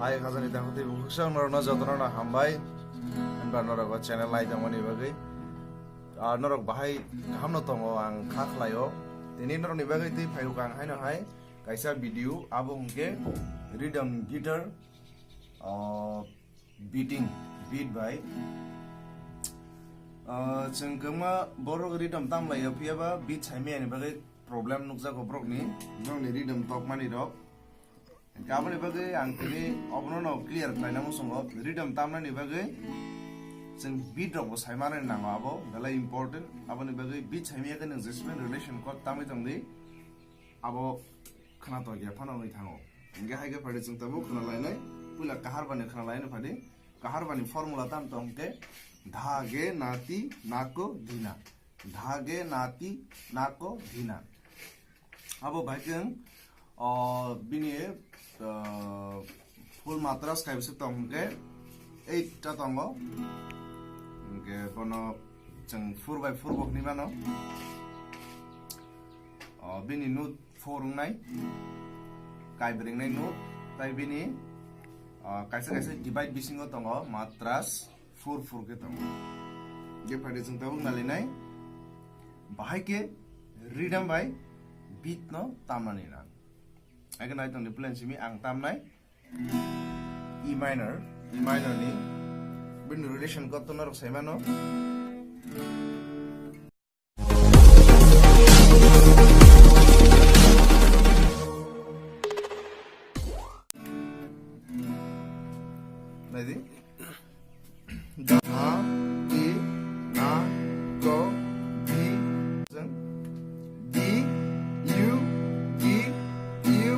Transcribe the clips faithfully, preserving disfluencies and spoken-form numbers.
Hai khajani tamo tei bukhuk swk norokno jotono no hambai. Hwnba norok o channel nai tongmani bagwi. Ah, norok bahai kaham no tongo ang kha khlaio. Tini norokni bagwi tei phaio ang haino hai kaisa video abo hwnkhe rhythm guitar, ah, beating, beat bai. Ah, chwng kwbangma borok rhythm tamlaio phiyaba beat saimani bagwi problem nukjago borokni, borokni rhythm tokmani rok. Hwnkhe aboni bagwi ang tini obono no clear khlaina muchungo, rhythm tamnani bagwi chwng beat rok bo sai manani nango, abo belai important. Aboni bagwi beat saimaya khe nwng jesmani relation chord tamwi tongdi, abo khwna tongya phano wngwi thango. Hwnkhe hai khe phadi chwng tabuk khwna lainai, puila kahar bani khwna lainai phadi, kahar bani formula tam tong hwnkhe dha ge na ti na ko dina. Dha ge na ti na ko dina. Abo bai khe, o, bini, o, full matras kaibwswk tong hwnkhe eight ta tongo. Hwnkhe bono chwng four by four bo hwnwi mano. O, bini note four wngnai, kaibrwngnai note, tai bini, o, kaisa kaisa divide bisingo tongo matras. Four four khe tongo. Je phadi chwng tabuk nalinai. Bahai khe rhythm bai beat no tamnani nang. Age nai tongni plan simi ang tamnai E minor, E minor ni bini relation chord to norok sai mano. Naidi. Da, ti, na, ko, di. Di, u, i, u,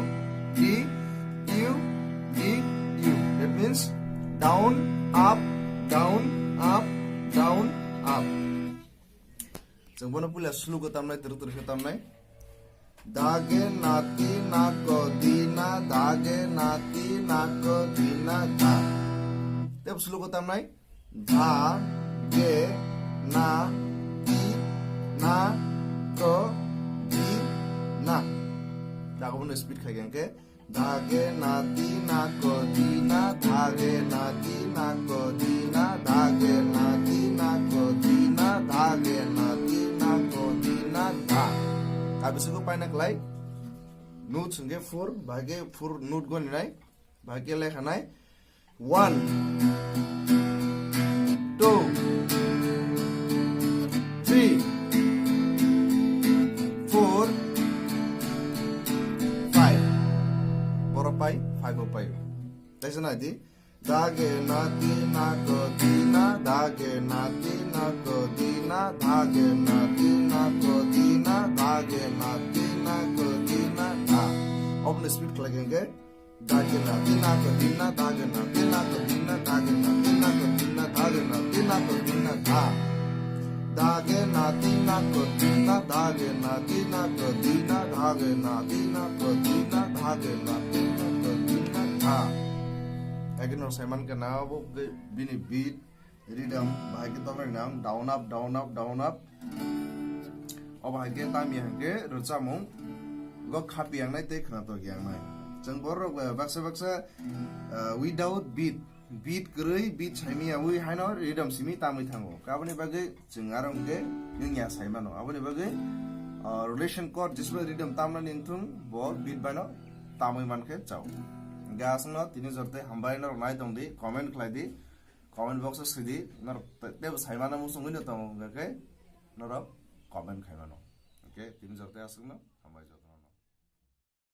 di, u, di, u. That means down, up, down, up, down, up. Chwng bono puila slow khe tamnai, twrwk twrwk khe tamnai. Da ge na ti na ko di na, da ge na ti na ko di na da. Tei slow khe tamnai. Da ge na ti na ko di na. Da ko bono speed khai khe. Da ge na ti na ko di na, da ge na ti na ko di na, da ge na ti na ko di na, da ge na ti na ko di na, da. Kaisa khe paina khlai. Note hwnkhe four, bahai khe four note goni nai, bahai khe lekha nai. One, two, three, four, five. Borok pai, five o pai. Taisa nai di. Da ge na ti na ko di na, da ge na ti na ko di na, da ge na ti na ko di na, da ge na ti na ko di na, da. Open speed khlai khe. Da ge na ti na ko di na, da ge na ti na ko di na, da ge na ti na ko di na, da ge na ti na ko di na, da. Da ge na ti na ko di na, da ge na ti na ko di na, da ge na ti na ko di na, da ge na ti na ko di na, da. Again no sai man khe na bo bini beat. Rhythm bahai khe tongmani nang down up, down up, down up. O bahai khe tamya hwnkhe rwchapmung go khapi yangnai tei khwnatok yangnai. Chwng borok, eh, baksa baksa, eh, without beat, beat kwrwi, beat saimi yaui haino rhythm simi tamwi thango. Aboni bagwi chwng aro hwnkhe wngya sai mano. Aboni bagwi, eh, relation chord jeswk rhythm tamnani wngthung bo beat baino tamwi mankhe chao. Hwnkhe aswkno tini jortei hambai norok nai tongdi, comment khlaidi. Comment box o sidi, norok te-, tebo saimano muchungwi no tongo, hwnkhe norok comment khaimano. Hwnkhe tini jortei aswkno hambai jotono.